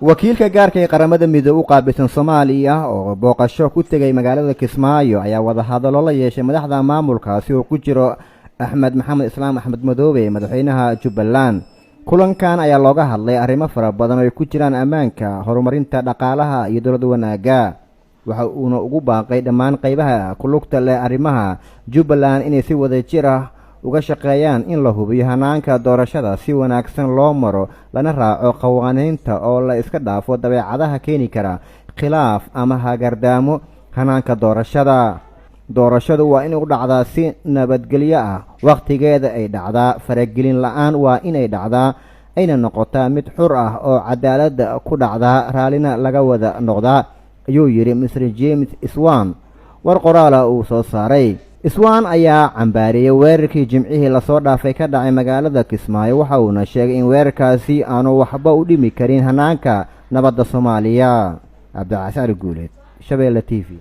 Wakiilka gaarka ee Qaramada Midoobe u qaabilsan Soomaaliya oo booqasho ku tegay magaalada Kismaayo ayaa wadahadallo la yeeshay madaxda maamulkaasi oo ku jiro Axmed Maxamed Islaam, Axmed Madoobe, madaxweynaha Jubbaland. Kulankan ayaa looga hadlay arrimo fara badan oo ay ku jiraan ammaanka, horumarinta dhaqaalaha iyo dowlad wanaagga. Waxa uuna ugu baaqay dhammaan qaybaha ku lugta leh arrimaha Jubbaland inay si wada jir ah uga shaqeeyaan in la hubiyo hanaanka doorashada si wanaagsan loo maro, lana raaco qawaaniinta oo la iska dhaafo dabeecadaha keeni kara khilaaf ama hagardaamo hanaanka doorashada. Doorashadu waa in u dhacdaa si nabadgelyo ah, wakhtigeeda ay dhacdaa, faragelin la-aan waa inay dhacdaa, ayna noqotaa mid xur ah oo cadaaladda ku dhacdaa, raallina laga wada noqdaa, ayuu yidhi Mr James Swan war qoraala uu soo saaray. Swan ayaa cambaariyey weerarkii Jimcihii lasoo dhaafay ka dhacay magaalada Kismaayo. Waxa uuna sheegay in weerarkaasi aanu waxba u dhimi karin hanaanka nabadda Soomaaliya. Cabdicasi Cali Guuleed, Shabeelle TV.